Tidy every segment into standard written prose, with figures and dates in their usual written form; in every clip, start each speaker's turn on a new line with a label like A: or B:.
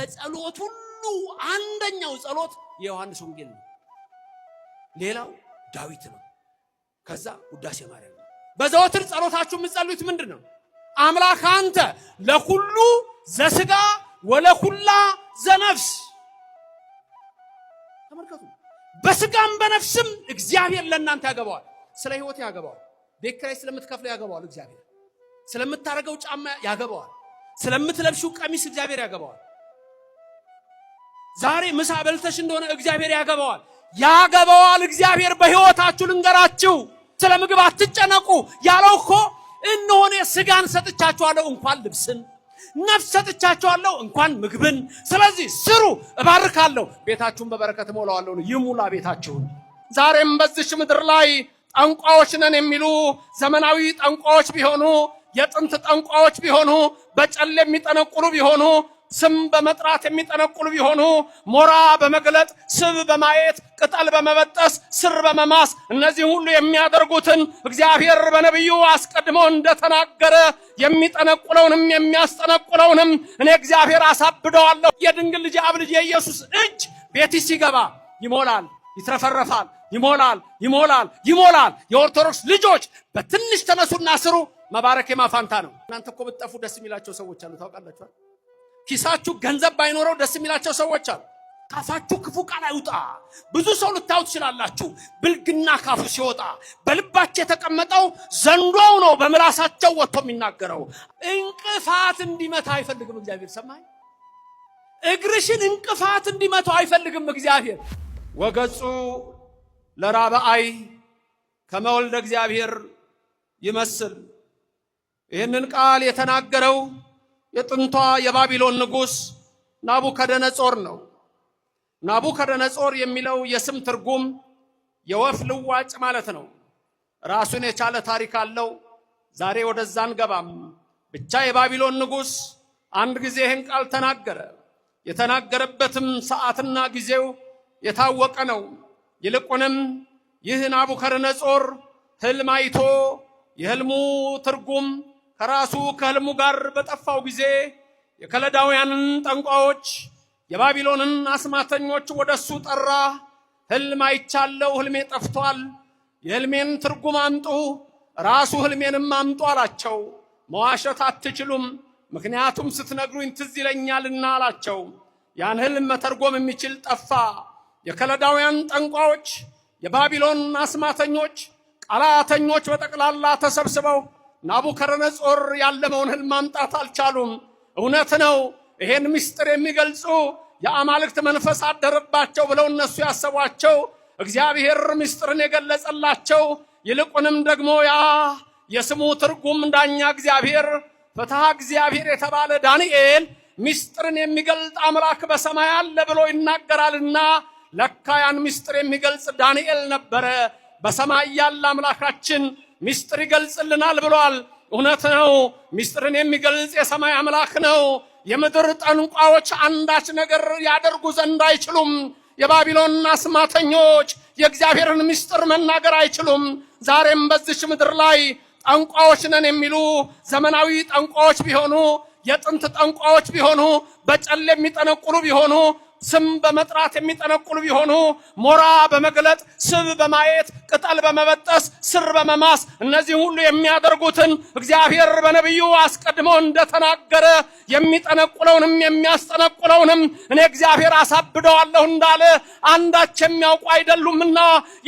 A: ከጸሎት ሁሉ አንደኛው ጸሎት የዮሐንስ ወንጌል ነው። ሌላው ዳዊት ነው። ከዛ ውዳሴ ማርያም ነው። በዘወትር ጸሎታችሁ የምትጸልዩት ምንድን ነው? አምላክ አንተ ለኩሉ ዘስጋ ወለኩላ ዘነፍስ። ተመልከቱ። በስጋም በነፍስም እግዚአብሔር ለእናንተ ያገባዋል። ስለ ሕይወት ያገባዋል። ቤት ኪራይ ስለምትከፍለው ያገባዋል። እግዚአብሔር ስለምታደርገው ጫማ ያገባዋል። ስለምትለብሺው ቀሚስ እግዚአብሔር ያገባዋል። ዛሬ ምሳ በልተሽ እንደሆነ እግዚአብሔር ያገባዋል። ያገባዋል እግዚአብሔር በሕይወታችሁ። ልንገራችሁ፣ ስለ ምግብ አትጨነቁ ያለው እኮ እነሆ እኔ ስጋን ሰጥቻችኋለሁ እንኳን ልብስን፣ ነፍስ ሰጥቻችኋለሁ እንኳን ምግብን። ስለዚህ ስሩ፣ እባርካለሁ፣ ቤታችሁን በበረከት እሞላዋለሁ ነው። ይሙላ ቤታችሁን። ዛሬም በዚች ምድር ላይ ጠንቋዎች ነን የሚሉ ዘመናዊ ጠንቋዎች ቢሆኑ፣ የጥንት ጠንቋዎች ቢሆኑ፣ በጨሌ የሚጠነቁሉ ቢሆኑ፣ ስም በመጥራት የሚጠነቁሉ ቢሆኑ፣ ሞራ በመግለጥ፣ ስብ በማየት፣ ቅጠል በመበጠስ፣ ስር በመማስ፣ እነዚህ ሁሉ የሚያደርጉትን እግዚአብሔር በነቢዩ አስቀድሞ እንደተናገረ የሚጠነቁለውንም የሚያስጠነቁለውንም እኔ እግዚአብሔር አሳብደዋለሁ። የድንግል ልጅ አብ ልጅ የኢየሱስ እጅ ቤት ሲገባ ይሞላል፣ ይትረፈረፋል፣ ይሞላል፣ ይሞላል፣ ይሞላል። የኦርቶዶክስ ልጆች በትንሽ ተነሱና ስሩ። መባረክ የማፋንታ ነው። እናንተ እኮ ብትጠፉ ደስ የሚላቸው ሰዎች አሉ። ታውቃላችኋል። ኪሳችሁ ገንዘብ ባይኖረው ደስ የሚላቸው ሰዎች አሉ። ካፋችሁ ክፉ ቃል አይውጣ። ብዙ ሰው ልታዩ ትችላላችሁ። ብልግና ካፉ ሲወጣ በልባቸው የተቀመጠው ዘንዶው ነው በምላሳቸው ወጥቶ የሚናገረው። እንቅፋት እንዲመታ አይፈልግም እግዚአብሔር። ሰማይ እግርሽን እንቅፋት እንዲመታው አይፈልግም እግዚአብሔር። ወገጹ ለራብአይ ከመወልደ እግዚአብሔር ይመስል። ይህንን ቃል የተናገረው የጥንቷ የባቢሎን ንጉሥ ናቡከደነጾር ነው። ናቡከደነጾር የሚለው የስም ትርጉም የወፍ ልዋጭ ማለት ነው። ራሱን የቻለ ታሪክ አለው። ዛሬ ወደዛ አንገባም። ብቻ የባቢሎን ንጉሥ አንድ ጊዜ ይህን ቃል ተናገረ። የተናገረበትም ሰዓትና ጊዜው የታወቀ ነው። ይልቁንም ይህ ናቡከደነጾር ሕልም አይቶ የሕልሙ ትርጉም ከራሱ ከሕልሙ ጋር በጠፋው ጊዜ የከለዳውያንን ጠንቋዎች፣ የባቢሎንን አስማተኞች ወደሱ ጠራ። ሕልም አይቻለው፣ ሕልሜ ጠፍቷል፣ የሕልሜን ትርጉም አምጡ፣ ራሱ ሕልሜንም አምጡ አላቸው። መዋሸት አትችሉም፣ ምክንያቱም ስትነግሩኝ ትዝ ይለኛልና አላቸው። ያን ሕልም መተርጎም የሚችል ጠፋ። የከለዳውያን ጠንቋዎች፣ የባቢሎን አስማተኞች፣ ቃላተኞች በጠቅላላ ተሰብስበው ናቡከደነጾር ያለመውን ሕልም ማምጣት አልቻሉም። እውነት ነው። ይሄን ምስጢር የሚገልጹ የአማልክት መንፈስ አደረባቸው ብለው እነሱ ያሰቧቸው እግዚአብሔር ምስጢርን የገለጸላቸው፣ ይልቁንም ደግሞ ያ የስሙ ትርጉም ዳኛ እግዚአብሔር፣ ፍትሐ እግዚአብሔር የተባለ ዳንኤል ምስጢርን የሚገልጥ አምላክ በሰማይ አለ ብሎ ይናገራልና ለካ ያን ምስጢር የሚገልጽ ዳንኤል ነበረ። በሰማይ ያለ አምላካችን ምስጢር ይገልጽልናል ብሏል። እውነት ነው። ምስጢርን የሚገልጽ የሰማይ አምላክ ነው። የምድር ጠንቋዎች አንዳች ነገር ያደርጉ ዘንድ አይችሉም። የባቢሎን አስማተኞች የእግዚአብሔርን ምስጢር መናገር አይችሉም። ዛሬም በዚች ምድር ላይ ጠንቋዎች ነን የሚሉ ዘመናዊ ጠንቋዎች ቢሆኑ፣ የጥንት ጠንቋዎች ቢሆኑ፣ በጨሌ የሚጠነቁሉ ቢሆኑ፣ ስም በመጥራት የሚጠነቁሉ ቢሆኑ፣ ሞራ በመግለጥ፣ ስብ በማየት፣ ቅጠል በመበጠስ፣ ስር በመማስ፣ እነዚህ ሁሉ የሚያደርጉትን እግዚአብሔር በነቢዩ አስቀድሞ እንደተናገረ የሚጠነቁለውንም የሚያስጠነቁለውንም እኔ እግዚአብሔር አሳብደዋለሁ እንዳለ አንዳች የሚያውቁ አይደሉምና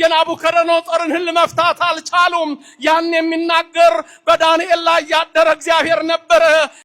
A: የናቡከደነጾርን ሕልም መፍታት አልቻሉም። ያን የሚናገር በዳንኤል ላይ ያደረ እግዚአብሔር ነበረ።